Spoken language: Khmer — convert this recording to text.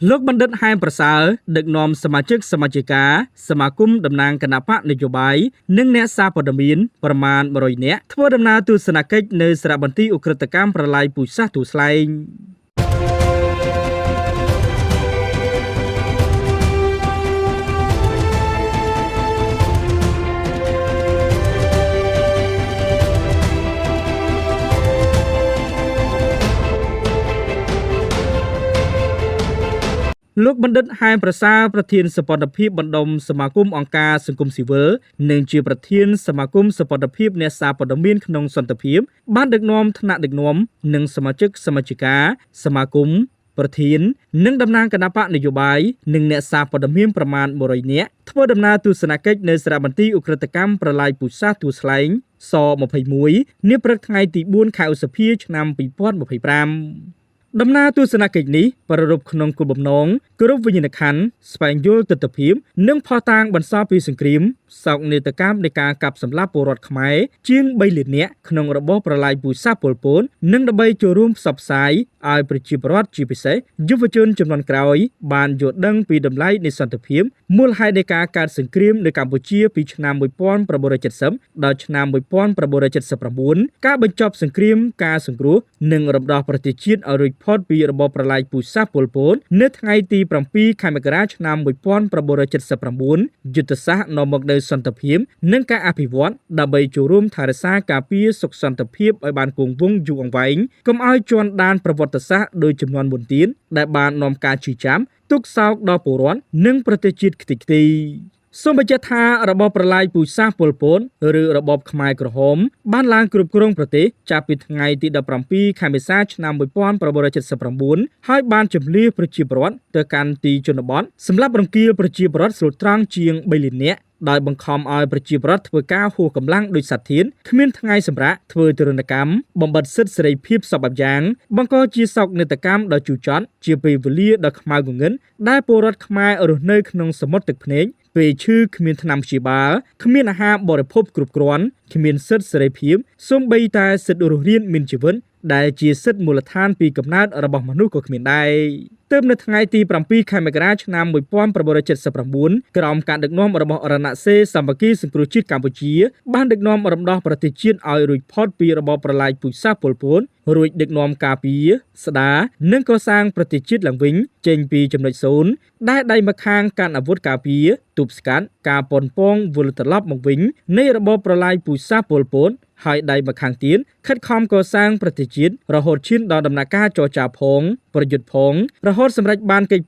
លោកបណ្ឌិតហែមប្រសើរដឹកនាំសមាជិកសមាជិកាសមាគមតំណាងគណបក្សនយោបាយនិងអ្នកសារព័ត៌មានប្រមាណ100នាក់ធ្វើដំណើរទស្សនកិច្ចនៅសារមន្ទីរឧក្រិដ្ឋកម្មប្រឡាយពូជសាសន៍ទួលស្លែងលោកបណ្ឌិតហែមប្រសើរប្រធានសម្ព័ន្ធភាពបណ្ដុំសមាគមអង្គការសង្គមស៊ីវិលនិងជាប្រធានសមាគមសម្ព័ន្ធភាពអ្នកសារព័ត៌មានក្នុងសន្តិភាពបានដឹកនាំថ្នាក់ដឹកនាំនិងសមាជិកសមាជិកាសមាគមប្រធាននិងតំណាងគណបក្សនយោបាយនិងអ្នកសារព័ត៌មានប្រមាណ100នាក់ធ្វើដំណើរទស្សនកិច្ចនៅសារមន្ទីរឧក្រិដ្ឋកម្មប្រឡាយពូជសាសន៍ទួលស្លែងស21នាព្រឹកថ្ងៃទី4ខែឧសភាឆ្នាំ2025ដំណើរទស្សនកិច្ចនេះប្រារព្ធក្នុងគោលបំណងគោរពវិញ្ញាណក្ខន្ធស្វែងយល់ទិដ្ឋភាពនិងភស្តុតាងបន្សល់ពីសង្គ្រាមសោកនាដកម្មនៃការកាប់សម្លាប់ពលរដ្ឋខ្មែរជាង3លាននាក់ក្នុងរបបប្រល័យពូជសាសន៍ប៉ុលពតនិងដើម្បីចូលរួមផ្សព្វផ្សាយឲ្យប្រជាពលរដ្ឋជាពិសេសយុវជនជំនាន់ក្រោយបានយល់ដឹងពីតម្លៃនៃសន្តិភាពមូលហេតុនៃការកើតសង្គ្រាមនៅកម្ពុជាពីឆ្នាំ1970ដល់ឆ្នាំ1979ការបញ្ចប់សង្គ្រាមការសង្គ្រោះនិងរំដោះប្រទេសជាតិឲ្យរួចផុតពីរបបប្រល័យពូជសាសន៍ប៉ុលពតនៅថ្ងៃទី7ខែមករាឆ្នាំ1979យុទ្ធសាស្ត្រនាំមកនូវសន្តិភាពនិងការអភិវឌ្ឍដើម្បីចូលរួមថែរក្សាការពារសុខសន្តិភាពឲ្យបានគង់វង្សយូរអង្វែងកុំឲ្យជាន់ដានប្រវត្តិសាស្ត្រដោយចំនួនមុនទៀតដែលបាននាំការឈឺចាំទុក្ខសោកដល់ពលរដ្ឋនិងប្រទេសជាតិខ្ទេចខ្ទីសូមបញ្ជាក់ថារបបប្រល័យពូជសាសន៍ប៉ុលពតឬរបបខ្មែរក្រហមបានឡើងគ្រប់គ្រងប្រទេសចាប់ពីថ្ងៃទី17ខែមេសាឆ្នាំ1979ហើយបានជម្លៀសប្រជាពលរដ្ឋទៅកាន់ទីជនបទសម្រាប់រង្គាលប្រជាពលរដ្ឋស្លូតត្រង់ជាង3លាននាក់ដោយបង្ខំឲ្យប្រជាពលរដ្ឋធ្វើការហួសកម្លាំងដោយសត្វធានគ្មានថ្ងៃសម្រាកធ្វើទរណកម្មបំបិទសិទ្ធិសេរីភាពសពបែបយ៉ាងបង្កជាសោកនាដកម្មដ៏ជូរចត់ជាពេលវេលាដ៏ខ្មៅងងឹតដែលពលរដ្ឋខ្មែររស់នៅក្នុងសមុទ្រទឹកភ្នែកពេលឈឺគ្មានថ្នាំព្យាបាលគ្មានអាហារបរិភោគគ្រប់គ្រាន់គ្មានសិទ្ធិសេរីភាពសូម្បីតែសិទ្ធិរស់រានមានជីវិតដែលជាសិទ្ធិមូលដ្ឋានពីកំណើតរបស់មនុស្សក៏គ្មានដែរទើបនៅថ្ងៃទី7ខែមករាឆ្នាំ1979ក្រោមការដឹកនាំរបស់រណសេរីសាមគ្គីសង្គ្រោះជាតិកម្ពុជាបានដឹកនាំរំដោះប្រទេសជាតិឲ្យរួចផុតពីរបបប្រល័យពូជសាសន៍ប៉ុលពតរួចដឹកនាំការពារស្ដារនិងកសាងប្រទេសជាតិឡើងវិញចេញពីចំណុចសូន្យដែលដៃម្ខាងកាន់អាវុធការពារទប់ស្កាត់ការប៉ុនប៉ងវិលត្រឡប់មកវិញនៃរបបប្រល័យពូជសាសន៍ប៉ុលពតហើយដៃម្ខាងទៀតខិតខំកសាងប្រទេសជាតិរហូតឈានដល់ដំណាក់កាលចរចាផងប្រយុទ្ធផងរហូតសម្រេចបានកិច្ច